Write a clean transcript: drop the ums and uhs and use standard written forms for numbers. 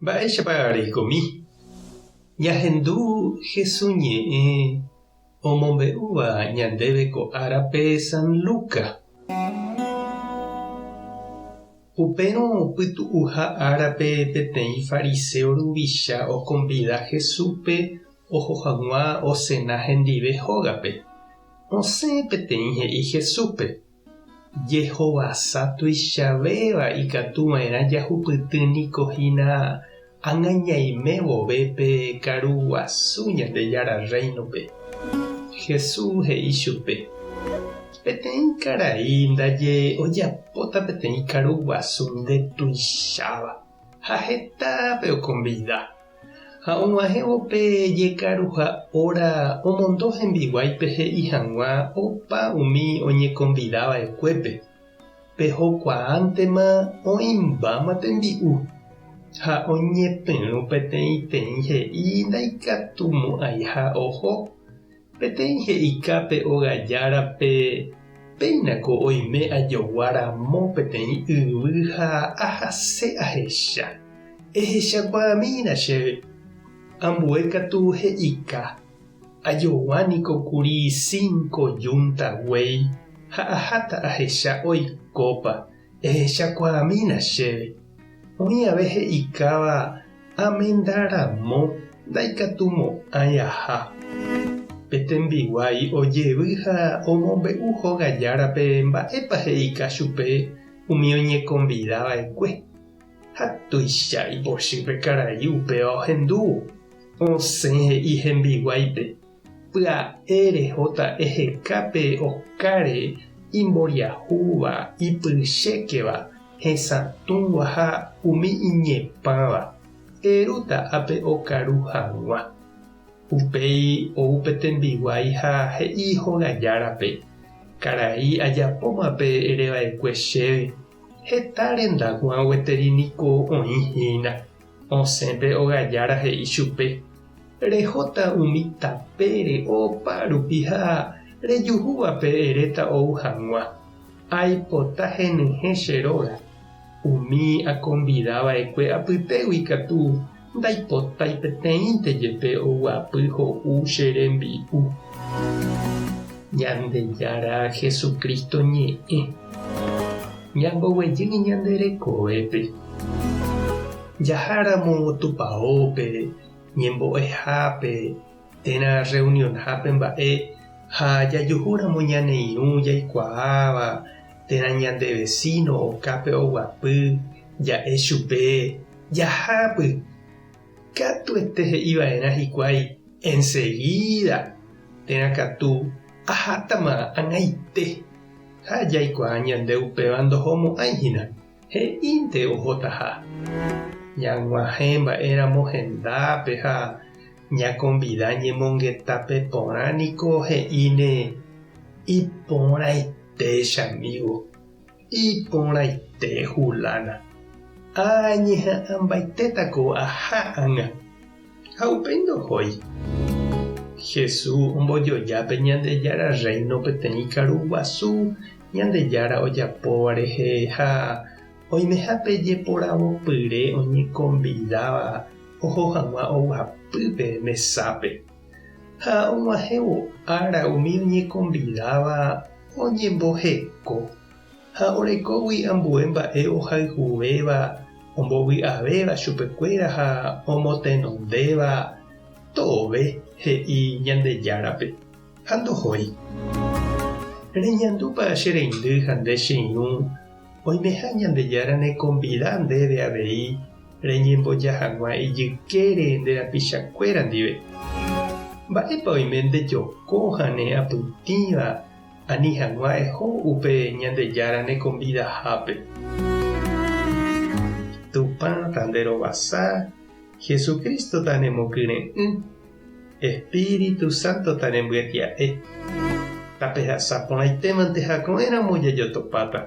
Mba'éichapa reikomi? Ñahendu Hesu ñe'ẽ omombe'úva ñandéve ko árape San Luca. Upérõ pytu'uha árape peteĩ fariseo ruvicha okonvida Jesúspe oho hag̃ua osena hendive hógape. Osẽ peteĩ he'i Jesúspe, Jehovasa tuichavéva ikatu va'erã jahupyty niko hína ág̃a ñaime vove pe karu guasu Ñandejára Rréinope. Jesús he'i chupe, Peteĩ karai ndaje ojapóta peteĩ karu guasu ndetuicháva ha hetápe okonvida. Ha og̃uahẽvo pe jekaruha óra omondo hembiguáipe he'i hag̃ua opa umi oñekonvida va'ekuépe, Pehokuaántema oĩmbáma tembi'u. Ha oñepyrũ peteĩteĩ he'i ndaikatumo'ãiha oho. Peteĩ he'ika pe óga járape, Péinako oime ajogua ramo peteĩ yvy ha ahase ahecha. Ehechakuaamína chéve. Ambue katu he'ika, Ajogua niko kuri cinco yunta guéi ha aháta ahecha oikópa. Ehechakuaamína chéve. Oĩ ave he'ikáva amenda ramo ndaikatumo'ãi aha. Pe tembiguái ojevy ha omombe'u hóga járape mba'épa he'ika chupe umi oñekonvida va'ekue. Ha tuicha ipochy pe karai upéva ohendúvo. Osẽ he'i hembiguáipe, Pya'e rehóta eheka pe okáre imboriahúva, ipychékeva, hesatũva ha umi iñepãva, erúta ápe okaru hag̃ua. Upéi ou pe tembiguái ha he'i hóga járape, Karai ajapóma pe ereva'ekue chéve, heta rendag̃ua gueteri niko oĩ hína. Osẽ pe óga jára he'i chupe, Rehóta umi tapére opa rupi ha rejuhúvape eréta ou hag̃ua. Aipota henyhẽ che róga. Umi akonvida va'ekue apytégui katu ndaipotái peteĩnte jepe oguapy ho'u che rembi'u. Ñandejára Jesucristo ñe'ẽ. Ñamboguejy ñande rekovépe. Jaháramo tupaópe, ñembo'ehápe térã rreunionhápe mba'e ha jajuhúramo ñane irũ jaikuaáva térã ñande vesíno okápe oguapy, ja'e chupe, Jahápy! Katuete he'i va'erã hikuái ensegída térã katu ahátama ag̃aite. Ha jaikuaa ñande upéva ndohomo'ãi hína. He'ínte ohotaha. Ñag̃uahẽ mba'éramo hendápe ha ñakonvida ñemongetápe porã niko he'íne iporãite chamígo, iporãite hulána. Añeha'ãmbaitéta ko aha ág̃a. Ha upéi ndohói. Jesús ombojoja pe Ñandejára Rréino peteĩ karu guasu Ñandejára ojapóva rehe ha oimehápe jeporavopyre oñekonvidáva oho hag̃ua oguapy pe mesápe. Ha og̃uahẽvo ára umi oñekonvidáva oñemboheko ha orekógui ambue mba'e ohayhuvéva ombovy'avéva chupekuéra ha omotenondéva tove he'i Ñandejárape. Ha ndohói. Reñandúpa che reindy ha nde che irũ oimeha Ñandejára nekonvida ndéve avei reñemboja hag̃ua ijykére nde rapichakuéra ndive? Mba'épa oime ndejoko ha ne apytĩva ani hag̃ua eho upe Ñandejára nekonvidahápe? Tupã tanderovasa, Jesucristo tanemokyre'ỹ. Espíritu Santo tarembyetia'e. Tapehasa porãitémante ha ko'ẽramo jajotopáta.